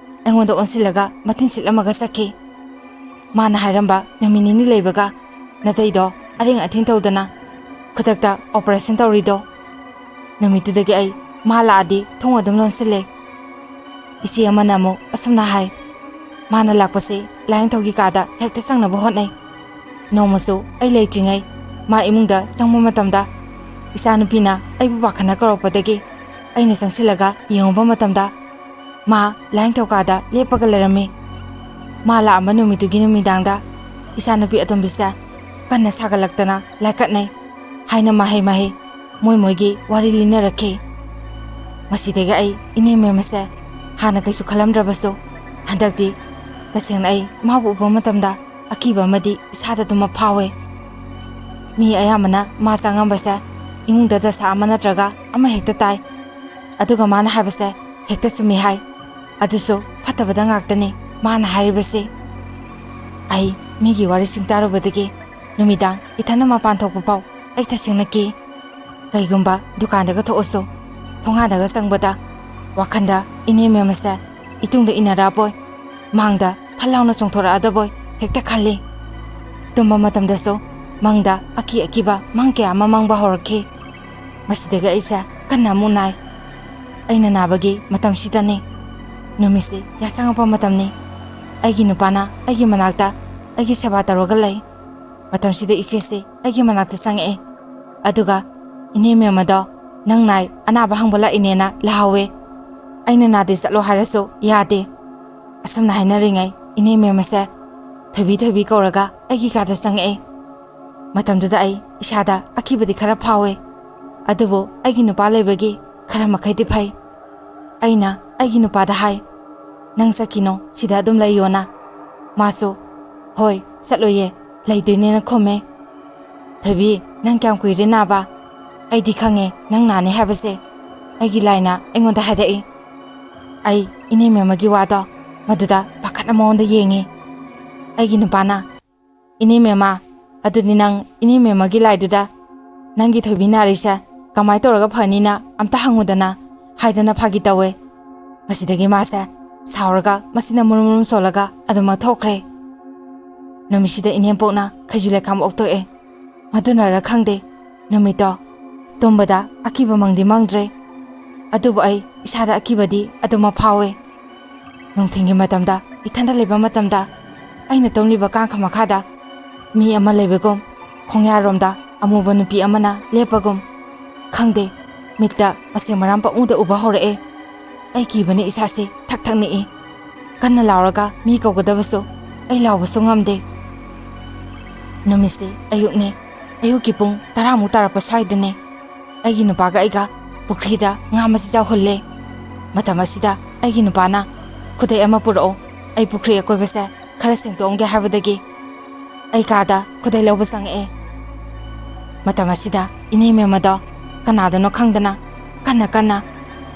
ꯑꯩꯉꯣꯟꯗ ꯑꯣꯟꯁꯤꯜꯂꯒ ꯃꯇꯤꯟ ꯁꯤꯠꯂꯝꯃꯒ ꯆꯠꯈꯤ꯫ ꯃꯥꯅ ꯍꯥꯏꯔꯝꯕ ꯅꯨꯃꯤꯠ ꯅꯤꯅꯤ ꯂꯩꯕꯒ ꯅꯇꯩꯗꯣ ꯑꯔꯦꯡ ꯑꯊꯤꯡ ꯇꯧꯗꯅ ꯈꯨꯗꯛꯇ ꯑꯣꯄꯔꯦꯁꯟ ꯇꯧꯔꯤꯗꯣ꯫ ꯅꯨꯃꯤꯠꯇꯨꯗꯒꯤ ꯑꯩ ꯃꯥ ꯂꯥꯛꯑꯗꯤ ꯊꯣꯡ ꯑꯗꯨꯝ ꯂꯣꯟꯁꯤꯜꯂꯦ꯫ ꯏꯆꯦ ꯑꯃꯅ ꯑꯃꯨꯛ ꯑꯁꯨꯝꯅ ꯍꯥꯏ, "ꯃꯥꯅ ꯂꯥꯛꯄꯁꯦ ꯂꯥꯏꯌꯦꯡꯊꯧꯒꯤ ꯀꯥꯗ ꯍꯦꯛꯇ ꯆꯪꯅꯕ ꯍꯣꯠꯅꯩ꯫ ꯅꯣꯡꯃꯁꯨ ꯑꯩ ꯂꯩꯇ꯭ꯔꯤꯉꯩ ꯃꯥ ꯏꯃꯨꯡꯗ ꯆꯪꯕ ꯃꯇꯝꯗ ꯏꯆꯥꯅꯨꯄꯤꯅ ꯑꯩꯕꯨ ꯄꯥꯈꯠꯅ ꯀꯧꯔꯛꯄꯗꯒꯤ ꯑꯩꯅ ꯆꯪꯁꯤꯜꯂꯒ ꯌꯦꯡꯉꯨꯕ ꯃꯇꯝꯗ ꯃꯥ ꯂꯥꯏꯌꯦꯡꯊꯧ ꯀꯥꯗ ꯂꯦꯞꯄꯒ ꯂꯩꯔꯝꯃꯤ꯫ ꯃꯥ ꯂꯥꯛꯑꯝꯕ ꯅꯨꯃꯤꯠꯇꯨꯒꯤ ꯅꯨꯃꯤꯗꯥꯡꯗ ꯏꯆꯥꯅꯨꯄꯤ ꯑꯇꯣꯝꯕꯤꯁꯦ ꯀꯟꯅ ꯁꯥꯒꯠꯂꯛꯇꯅ ꯂꯥꯏꯀꯠꯅꯩ ꯍꯥꯏꯅ ꯃꯍꯩ ꯃꯍꯩ ꯃꯣꯏ ꯃꯣꯏꯒꯤ ꯋꯥꯔꯤ ꯂꯤꯅꯔꯛꯈꯤ꯫ ꯃꯁꯤꯗꯒꯤ ꯑꯩ ꯏꯅꯦ ꯃꯦꯝ ꯑꯁꯦ ꯍꯥꯟꯅ ꯀꯩꯁꯨ ꯈꯜꯂꯝꯗ꯭ꯔꯕꯁꯨ ꯍꯟꯗꯛꯇꯤ ꯇꯁꯦꯡꯅ ꯑꯩ ꯃꯥꯕꯨ ꯎꯕ ꯃꯇꯝꯗ ꯑꯀꯤꯕ ꯑꯃꯗꯤ ꯏꯁꯥꯗ ꯑꯗꯨꯃꯛ ꯐꯥꯎꯋꯦ꯫ ꯃꯤ ꯑꯌꯥꯝꯕꯅ ꯃꯥ ꯆꯪꯉꯝꯕꯁꯦ ꯏꯃꯨꯡꯗ ꯗꯁꯥ ꯑꯃ ꯅꯠꯇ꯭ꯔꯒ ꯑꯃ ꯍꯦꯛꯇ ꯇꯥꯏ꯫ ꯑꯗꯨꯒ ꯃꯥꯅ ꯍꯥꯏꯕꯁꯦ ꯍꯦꯛꯇ ꯆꯨꯝꯃꯤ ꯍꯥꯏ꯫ ꯑꯗꯨꯁꯨ ꯐꯠꯇꯕꯗ ꯉꯥꯛꯇꯅꯤ ꯃꯥꯅ ꯍꯥꯏꯔꯤꯕꯁꯤ꯫ ꯑꯩ ꯃꯤꯒꯤ ꯋꯥꯔꯤꯁꯤꯡ ꯇꯥꯔꯨꯕꯗꯒꯤ ꯅꯨꯃꯤꯗꯥꯡ ꯏꯊꯟꯅ ꯃꯄꯥꯟ ꯊꯣꯛꯄ ꯐꯥꯎ ꯑꯩ ꯇꯁꯦꯡꯅ ꯀꯤ꯫ ꯀꯩꯒꯨꯝꯕ ꯗꯨꯀꯥꯟꯗꯒ ꯊꯣꯛꯑꯁꯨ ꯊꯣꯡꯒꯥꯟꯗꯒ ꯆꯪꯕꯗ ꯋꯥꯈꯟꯗ ꯏꯅꯦ ꯃꯦꯝ ꯑꯁꯦ ꯏꯇꯨꯡꯗ ꯏꯟꯅꯔꯛꯑꯕꯣꯏ, ꯃꯥꯡꯗ ꯐꯠ ꯂꯥꯎꯅ ꯆꯣꯡꯊꯣꯔꯛꯑꯗꯕꯣꯏ ꯍꯦꯛꯇ ꯈꯜꯂꯤ꯫ ꯇꯨꯝꯕ ꯃꯇꯝꯗꯁꯨ ꯃꯪꯗ ꯑꯀꯤ ꯑꯀꯤꯕ ꯃꯪ ꯀꯌꯥ ꯑꯃ ꯃꯪꯕ ꯍꯧꯔꯛꯈꯤ꯫ ꯃꯁꯤꯗꯒꯤ ꯑꯩꯁꯦ ꯀꯟꯅ ꯑꯃꯨꯛ ꯅꯥꯏ꯫ ꯑꯩꯅ ꯅꯥꯕꯒꯤ ꯃꯇꯝꯁꯤꯗꯅꯤ꯫ ꯅꯨꯃꯤꯠꯁꯤ ꯌꯥꯆꯪꯉꯛꯄ ꯃꯇꯝꯅꯤ꯫ ꯑꯩꯒꯤ ꯅꯨꯄꯥꯅ ꯑꯩꯒꯤ ꯃꯅꯥꯛꯇ ꯑꯩꯒꯤ ꯁꯦꯕꯥ ꯇꯧꯔꯒ ꯂꯩ꯫ ꯃꯇꯝꯁꯤꯗ ꯏꯆꯦꯁꯤ ꯑꯩꯒꯤ ꯃꯅꯥꯛꯇ ꯆꯪꯉꯛꯑꯦ꯫ ꯑꯗꯨꯒ, "ꯏꯅꯦ ꯃꯦꯝꯃꯗꯣ ꯅꯪ ꯅꯥꯏ, ꯑꯅꯥꯕ ꯍꯪꯕ ꯂꯥꯛꯏꯅꯦꯅ ꯂꯥꯎꯍꯧꯋꯦ꯫ ꯑꯩꯅ ꯅꯥꯗꯦ ꯆꯠꯂꯣ ꯍꯥꯏꯔꯁꯨ ꯌꯥꯗꯦ"꯫ ꯑꯁꯨꯝꯅ ꯍꯥꯏꯅꯔꯤꯉꯩ ꯏꯅꯦ ꯃꯦꯝꯃꯁꯦ ꯊꯣꯏꯕꯤ ꯊꯣꯏꯕꯤ ꯀꯧꯔꯒ ꯑꯩꯒꯤ ꯀꯥꯗ ꯆꯪꯉꯛꯑꯦ꯫ ꯃꯇꯝꯗꯨꯗ ꯑꯩ ꯏꯁꯥꯗ ꯑꯀꯤꯕꯗꯤ ꯈꯔ ꯐꯥꯎꯋꯦ꯫ ꯑꯗꯨꯕꯨ ꯑꯩꯒꯤ ꯅꯨꯄꯥ ꯂꯩꯕꯒꯤ ꯈꯔ ꯃꯈꯩꯗꯤ ꯐꯩ꯫ ꯑꯩꯅ ꯑꯩꯒꯤ ꯅꯨꯄꯥꯗ ꯍꯥꯏ, "ꯅꯪ ꯆꯠꯈꯤꯅꯣ, ꯁꯤꯗ ꯑꯗꯨꯝ ꯂꯩꯌꯣꯅ"꯫ ꯃꯥꯁꯨ, "ꯍꯣꯏ, ꯆꯠꯂꯣꯏꯌꯦ, ꯂꯩꯗꯣꯏꯅꯦꯅ" ꯈꯨꯝꯃꯦ꯫ "ꯊꯣꯏꯕꯤ, ꯅꯪ ꯀꯌꯥꯝ ꯀꯨꯏꯔꯦ ꯅꯥꯕ? ꯑꯩꯗꯤ ꯈꯪꯉꯦ ꯅꯪ ꯅꯥꯅꯤ ꯍꯥꯏꯕꯁꯦ꯫ ꯑꯩꯒꯤ ꯂꯥꯏꯅ ꯑꯩꯉꯣꯟꯗ ꯍꯥꯏꯔꯛꯏ"꯫ ꯑꯩ ꯏꯅꯦ ꯃꯦꯝꯃꯒꯤ ꯋꯥꯗꯣ ꯃꯗꯨꯗ ꯄꯥꯈꯠꯅ ꯃꯉꯣꯟꯗ ꯌꯦꯡꯉꯤ꯫ ꯑꯩꯒꯤ ꯅꯨꯄꯥꯅ, "ꯏꯅꯦ ꯃꯦꯝꯃ, ꯑꯗꯨꯗꯤ ꯅꯪ ꯏꯅꯦ ꯃꯦꯝꯃꯒꯤ ꯂꯥꯏꯗꯨꯗ ꯅꯪꯒꯤ ꯊꯣꯏꯕꯤ ꯅꯥꯔꯤꯁꯦ ꯀꯃꯥꯏ ꯇꯧꯔꯒ ꯐꯅꯤꯅ ꯑꯝꯇ ꯍꯪꯉꯨꯗꯅ" ꯍꯥꯏꯗꯅ ꯐꯥꯒꯤ ꯇꯧꯋꯦ꯫ ꯃꯁꯤꯗꯒꯤ ꯃꯥꯁꯦ ꯁꯥꯎꯔꯒ ꯃꯁꯤꯅ ꯃꯨꯔꯨꯝ ꯃꯨꯔꯨꯝ ꯁꯣꯜꯂꯒ ꯑꯗꯨꯃꯛ ꯊꯣꯛꯈ꯭ꯔꯦ꯫ ꯅꯨꯃꯤꯠꯁꯤꯗ ꯏꯅꯦꯝꯄꯣꯛꯅ ꯈꯩꯖꯨ ꯂꯩꯈꯥꯝ ꯑꯣꯛꯇꯣꯛꯑꯦ꯫ ꯃꯗꯨꯅꯔ ꯈꯪꯗꯦ, ꯅꯨꯃꯤꯠꯇꯣ ꯇꯨꯝꯕꯗ ꯑꯀꯤꯕ ꯃꯪꯗꯤ ꯃꯪꯗ꯭ꯔꯦ꯫ ꯑꯗꯨꯕꯨ ꯑꯩ ꯏꯁꯥꯗ ꯑꯀꯤꯕꯗꯤ ꯑꯗꯨꯃꯛ ꯐꯥꯎꯋꯦ꯫ ꯅꯨꯡꯊꯤꯜꯒꯤ ꯃꯇꯝꯗ ꯏꯊꯟꯗ ꯂꯩꯕ ꯃꯇꯝꯗ ꯑꯩꯅ ꯇꯨꯝꯂꯤꯕ ꯀꯥꯡꯈ ꯃꯈꯥꯗ ꯃꯤ ꯑꯃ ꯂꯩꯕꯒꯨꯝ, ꯈꯣꯡꯌꯥꯔꯣꯝꯗ ꯑꯃꯨꯕ ꯅꯨꯄꯤ ꯑꯃꯅ ꯂꯦꯞꯄꯒꯨꯝ, ꯈꯪꯗꯦ, ꯃꯤꯠꯇ ꯃꯁꯦꯡ ꯃꯔꯥꯟ ꯄꯪꯎꯗ ꯎꯕ ꯍꯧꯔꯛꯑꯦ꯫ ꯑꯩ ꯀꯤꯕꯅ ꯏꯁꯥꯁꯦ ꯊꯛ ꯊꯛ ꯅꯤꯛꯏ꯫ ꯀꯟꯅ ꯂꯥꯎꯔꯒ ꯃꯤ ꯀꯧꯒꯗꯕꯁꯨ ꯑꯩ ꯂꯥꯎꯕꯁꯨ ꯉꯝꯗꯦ꯫ ꯅꯨꯃꯤꯠꯁꯦ ꯑꯌꯨꯛꯅꯦ꯫ ꯑꯌꯨꯛꯀꯤ ꯄꯨꯡ ꯇꯔꯥꯃꯨꯛ ꯇꯥꯔꯛꯄ ꯁ꯭ꯋꯥꯏꯗꯅꯦ꯫ ꯑꯩꯒꯤ ꯅꯨꯄꯥꯒ ꯑꯩꯒ ꯄꯨꯈ꯭ꯔꯤꯗ ꯉꯥ ꯃꯆꯤꯟꯖꯥꯛ ꯍꯨꯜꯂꯦ꯫ ꯃꯇꯝ ꯑꯁꯤꯗ ꯑꯩꯒꯤ ꯅꯨꯄꯥꯅ, "ꯈꯨꯗꯩ ꯑꯃ ꯄꯨꯔꯛꯑꯣ, ꯑꯩ ꯄꯨꯈ꯭ꯔꯤ ꯑꯀꯣꯏꯕꯁꯦ ꯈꯔ ꯁꯦꯡꯗꯣꯛꯑꯝꯒꯦ" ꯍꯥꯏꯕꯗꯒꯤ ꯑꯩ ꯀꯥꯗ ꯈꯨꯗꯩ ꯂꯧꯕ ꯆꯪꯉꯛꯑꯦ꯫ ꯃꯇꯝ ꯑꯁꯤꯗ ꯏꯅꯦ ꯃꯦꯝꯃꯗꯣ ꯀꯅꯥꯗꯅꯣ ꯈꯪꯗꯅ ꯀꯟꯅ ꯀꯟꯅ,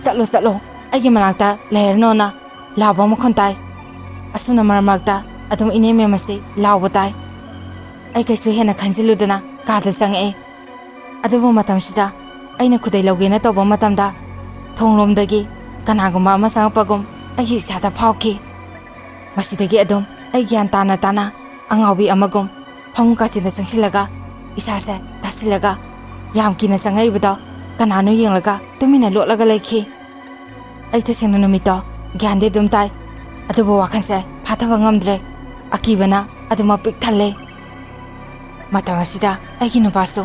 "ꯆꯠꯂꯣ, ꯆꯠꯂꯣ, ꯑꯩꯒꯤ ꯃꯅꯥꯛꯇ ꯂꯩꯔꯅꯣꯅ" ꯂꯥꯎꯕ ꯃꯈꯣꯟ ꯇꯥꯏ꯫ ꯑꯁꯨꯝꯅ ꯃꯔꯛ ꯃꯔꯛꯇ ꯑꯗꯨꯝ ꯏꯅꯦ ꯃꯦꯝꯃꯁꯤ ꯂꯥꯎꯕ ꯇꯥꯏ꯫ ꯑꯩ ꯀꯩꯁꯨ ꯍꯦꯟꯅ ꯈꯟꯖꯤꯜꯂꯨꯗꯅ ꯀꯥꯗ ꯆꯪꯉꯛꯑꯦ꯫ ꯑꯗꯨꯕꯨ ꯃꯇꯝꯁꯤꯗ ꯑꯩꯅ ꯈꯨꯗꯩ ꯂꯧꯒꯦꯅ ꯇꯧꯕ ꯃꯇꯝꯗ ꯊꯣꯡꯂꯣꯝꯗꯒꯤ ꯀꯅꯥꯒꯨꯝꯕ ꯑꯃ ꯆꯪꯉꯛꯄꯒꯨꯝ ꯑꯩꯒꯤ ꯏꯁꯥꯗ ꯐꯥꯎꯈꯤ꯫ ꯃꯁꯤꯗꯒꯤ ꯑꯗꯨꯝ ꯑꯩ ꯒ꯭ꯌꯥꯟ ꯇꯥꯅ ꯇꯥꯅ ꯑꯉꯥꯎꯕꯤ ꯑꯃꯒꯨꯝ ꯐꯃꯨꯡ ꯀꯥꯆꯤꯟꯗ ꯆꯪꯁꯤꯜꯂꯒ ꯏꯁꯥꯁꯦ ꯇꯥꯁꯤꯜꯂꯒ ꯌꯥꯝ ꯀꯤꯅ ꯆꯪꯉꯛꯏꯕꯗꯣ ꯀꯅꯥꯅꯣ ꯌꯦꯡꯂꯒ ꯇꯨꯃꯤꯟꯅ ꯂꯣꯠꯂꯒ ꯂꯩꯈꯤ꯫ ꯑꯩ ꯇꯁꯦꯡꯅ ꯅꯨꯃꯤꯠꯇꯣ ꯒ꯭ꯌꯥꯟꯗꯤ ꯑꯗꯨꯝ ꯇꯥꯏ, ꯑꯗꯨꯕꯨ ꯋꯥꯈꯜꯁꯦ ꯐꯥꯊꯕ ꯉꯝꯗ꯭ꯔꯦ꯫ ꯑꯀꯤꯕꯅ ꯑꯗꯨꯃꯛ ꯄꯤꯛ ꯊꯜꯂꯦ꯫ ꯃꯇꯝ ꯑꯁꯤꯗ ꯑꯩꯒꯤ ꯅꯨꯄꯥꯁꯨ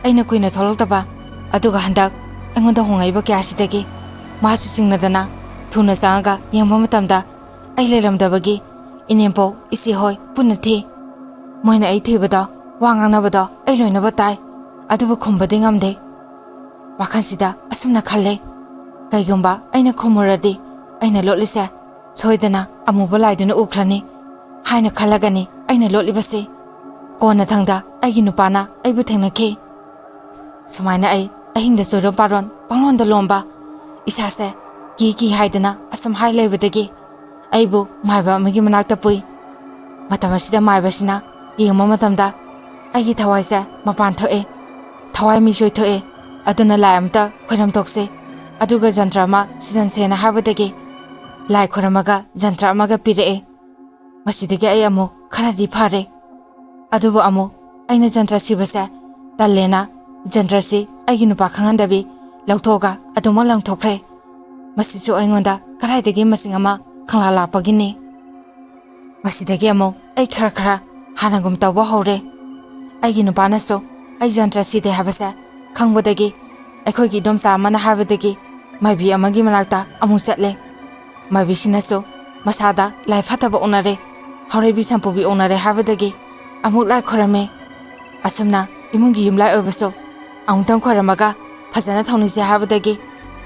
ꯑꯩꯅ ꯀꯨꯏꯅ ꯊꯣꯛꯂꯛꯇꯕ, ꯑꯗꯨꯒ ꯍꯟꯗꯛ ꯑꯩꯉꯣꯟꯗ ꯍꯣꯡꯂꯛꯏꯕ ꯀꯌꯥꯁꯤꯗꯒꯤ ꯃꯥꯁꯨ ꯆꯤꯡꯅꯗꯅ ꯊꯨꯅ ꯆꯪꯉꯒ ꯌꯦꯡꯕ ꯃꯇꯝꯗ, ꯑꯩ ꯂꯩꯔꯝꯗꯕꯒꯤ ꯏꯅꯦꯝꯄꯣꯛ, ꯏꯆꯦꯍꯣꯏ ꯄꯨꯟꯅ ꯊꯤ꯫ ꯃꯣꯏꯅ ꯑꯩ ꯊꯤꯕꯗꯣ, ꯋꯥ ꯉꯥꯡꯅꯕꯗꯣ ꯑꯩ ꯂꯣꯏꯅꯃꯛ ꯇꯥꯏ, ꯑꯗꯨꯕꯨ ꯈꯨꯝꯕꯗꯤ ꯉꯝꯗꯦ꯫ ꯋꯥꯈꯜꯁꯤꯗ ꯑꯁꯨꯝꯅ ꯈꯜꯂꯦ, "ꯀꯩꯒꯨꯝꯕ ꯑꯩꯅ ꯈꯨꯝꯃꯨꯔꯗꯤ ꯑꯩꯅ ꯂꯣꯠꯂꯤꯁꯦ ꯁꯣꯏꯗꯅ ꯑꯃꯨꯕ ꯂꯥꯏꯗꯨꯅ ꯎꯈ꯭ꯔꯅꯤ" ꯍꯥꯏꯅ ꯈꯜꯂꯒꯅꯤ ꯑꯩꯅ ꯂꯣꯠꯂꯤꯕꯁꯤ꯫ ꯀꯣꯟꯅꯊꯪꯗ ꯑꯩꯒꯤ ꯅꯨꯄꯥꯅ ꯑꯩꯕꯨ ꯊꯦꯡꯅꯈꯤ꯫ ꯁꯨꯃꯥꯏꯅ ꯑꯩ ꯑꯍꯤꯡꯗ ꯆꯣꯏꯔꯣꯟ ꯄꯥꯔꯣꯟ ꯄꯪꯂꯣꯟꯗ ꯂꯣꯟꯕ, ꯏꯁꯥꯁꯦ ꯀꯤ ꯀꯤ ꯍꯥꯏꯗꯅ ꯑꯁꯨꯝ ꯍꯥꯏ ꯂꯩꯕꯗꯒꯤ ꯑꯩꯕꯨ ꯃꯥꯏꯕ ꯑꯃꯒꯤ ꯃꯅꯥꯛꯇ ꯄꯨꯏ꯫ ꯃꯇꯝ ꯑꯁꯤꯗ ꯃꯥꯏꯕꯁꯤꯅ ꯌꯦꯡꯕ ꯃꯇꯝꯗ ꯑꯩꯒꯤ ꯊꯋꯥꯏꯁꯦ ꯃꯄꯥꯟ ꯊꯣꯛꯑꯦ, ꯊꯋꯥꯏ ꯃꯤꯁꯣꯏ ꯊꯣꯛꯑꯦ, ꯑꯗꯨꯅ ꯂꯥꯏ ꯑꯃꯇ ꯈꯣꯏꯔꯝ ꯊꯣꯛꯁꯦ, ꯑꯗꯨꯒ ꯖꯟꯇ꯭ꯔ ꯑꯃ ꯁꯤꯖꯟꯁꯦꯅ ꯍꯥꯏꯕꯗꯒꯤ ꯂꯥꯏ ꯈꯣꯏꯔꯝꯃꯒ ꯖꯟꯇ꯭ꯔ ꯑꯃꯒ ꯄꯤꯔꯛꯑꯦ꯫ ꯃꯁꯤꯗꯒꯤ ꯑꯩ ꯑꯃꯨꯛ ꯈꯔꯗꯤ ꯐꯔꯦ꯫ ꯑꯗꯨꯕꯨ ꯑꯃꯨꯛ ꯑꯩꯅ ꯖꯟꯇ꯭ꯔ ꯁꯤꯕꯁꯦ ꯇꯜꯂꯦꯅ ꯖꯟꯇ꯭ꯔꯁꯤ ꯑꯩꯒꯤ ꯅꯨꯄꯥ ꯈꯪꯍꯟꯗꯕꯤ ꯂꯧꯊꯣꯛꯑꯒ ꯑꯗꯨꯃꯛ ꯂꯪꯊꯣꯛꯈ꯭ꯔꯦ꯫ ꯃꯁꯤꯁꯨ ꯑꯩꯉꯣꯟꯗ ꯀꯗꯥꯏꯗꯒꯤ ꯃꯁꯤꯡ ꯑꯃ ꯈꯪꯂꯥꯛ ꯂꯥꯛꯄꯒꯤꯅꯤ꯫ ꯃꯁꯤꯗꯒꯤ ꯑꯃꯨꯛ ꯑꯩ ꯈꯔ ꯈꯔ ꯍꯥꯟꯅꯒꯨꯝ ꯇꯧꯕ ꯍꯧꯔꯦ꯫ ꯑꯩꯒꯤ ꯅꯨꯄꯥꯅꯁꯨ ꯑꯩ ꯖꯟꯇ꯭ꯔ ꯁꯤꯗꯦ ꯍꯥꯏꯕꯁꯦ ꯈꯪꯕꯗꯒꯤ, ꯑꯩꯈꯣꯏꯒꯤ ꯏꯗꯣꯝꯆꯥ ꯑꯃꯅ ꯍꯥꯏꯕꯗꯒꯤ ꯃꯥꯏꯕꯤ ꯑꯃꯒꯤ ꯃꯅꯥꯛꯇ ꯑꯃꯨꯛ ꯆꯠꯂꯦ꯫ ꯃꯥꯏꯕꯤꯁꯤꯅꯁꯨ ꯃꯁꯥꯗ ꯂꯥꯏ ꯐꯠꯇꯕ ꯑꯣꯛꯅꯔꯦ, ꯍꯥꯎꯔꯩꯕꯤ ꯁꯝꯄꯨꯕꯤ ꯑꯣꯛꯅꯔꯦ ꯍꯥꯏꯕꯗꯒꯤ ꯑꯃꯨꯛ ꯂꯥꯏ ꯈꯣꯏꯔꯝꯃꯦ꯫ ꯑꯁꯨꯝꯅ ꯏꯃꯨꯡꯒꯤ ꯌꯨꯝꯂꯥꯏ ꯑꯣꯏꯕꯁꯨ ꯑꯃꯨꯛꯇꯪ ꯈꯣꯏꯔꯝꯃꯒ ꯐꯖꯅ ꯊꯧꯅꯤꯁꯦ ꯍꯥꯏꯕꯗꯒꯤ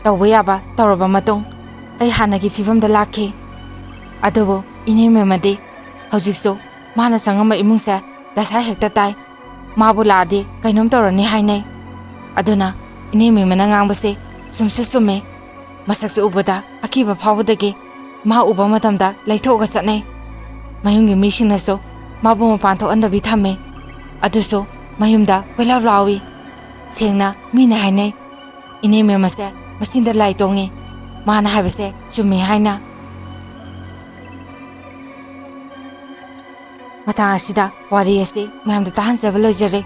ꯇꯧꯕ ꯌꯥꯕ ꯇꯧꯔꯕ ꯃꯇꯨꯡ, ꯑꯩ ꯍꯥꯟꯅꯒꯤ ꯐꯤꯕꯝꯗ ꯂꯥꯛꯈꯤ꯫ ꯑꯗꯨꯕꯨ ꯏꯅꯦ ꯃꯦꯝꯃꯗꯤ ꯍꯧꯖꯤꯛꯁꯨ ꯃꯥꯅ ꯆꯪꯉꯝꯕ ꯏꯃꯨꯡꯁꯦ ꯗꯁꯥ ꯍꯦꯛꯇ ꯇꯥꯏ꯫ ꯃꯥꯕꯨ ꯂꯥꯛꯑꯗꯤ ꯀꯩꯅꯣꯝ ꯇꯧꯔꯅꯤ ꯍꯥꯏꯅꯩ꯫ ꯑꯗꯨꯅ ꯏꯅꯦ ꯃꯦꯝꯃꯅ ꯉꯥꯡꯕꯁꯦ ꯆꯨꯝꯁꯨ ꯆꯨꯝꯃꯦ꯫ ꯃꯁꯛꯁꯨ ꯎꯕꯗ ꯑꯀꯤꯕ ꯐꯥꯎꯕꯗꯒꯤ ꯃꯥ ꯎꯕ ꯃꯇꯝꯗ ꯂꯩꯊꯣꯛꯑꯒ ꯆꯠꯅꯩ꯫ ꯃꯌꯨꯝꯒꯤ ꯃꯤꯁꯤꯡꯅꯁꯨ ꯃꯥꯕꯨ ꯃꯄꯥꯟ ꯊꯣꯛꯍꯟꯗꯕꯤ ꯊꯝꯃꯦ꯫ ꯑꯗꯨꯁꯨ ꯃꯌꯨꯝꯗ ꯀꯣꯏꯂꯥꯎ ꯂꯥꯎꯏ꯫ ꯁꯦꯡꯅ ꯃꯤꯅ ꯍꯥꯏꯅꯩ, "ꯏꯅꯦ ꯃꯦꯝꯃꯁꯦ ꯃꯆꯤꯟꯗ ꯂꯥꯏ ꯇꯣꯡꯉꯤ, ꯃꯥꯅ ꯍꯥꯏꯕꯁꯦ ꯆꯨꯝꯃꯤ" ꯍꯥꯏꯅ꯫ ꯃꯇꯥꯡ ꯑꯁꯤꯗ ꯋꯥꯔꯤ ꯑꯁꯤ ꯃꯌꯥꯝꯗ ꯇꯥꯍꯟꯖꯕ ꯂꯣꯏꯖꯔꯦ꯫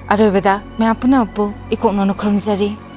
ꯑꯔꯣꯏꯕꯗ ꯃꯌꯥꯝ ꯄꯨꯝꯅꯃꯛꯄꯨ ꯏꯀꯣꯛꯅꯧꯅ ꯈꯨꯔꯨꯝꯖꯔꯤ꯫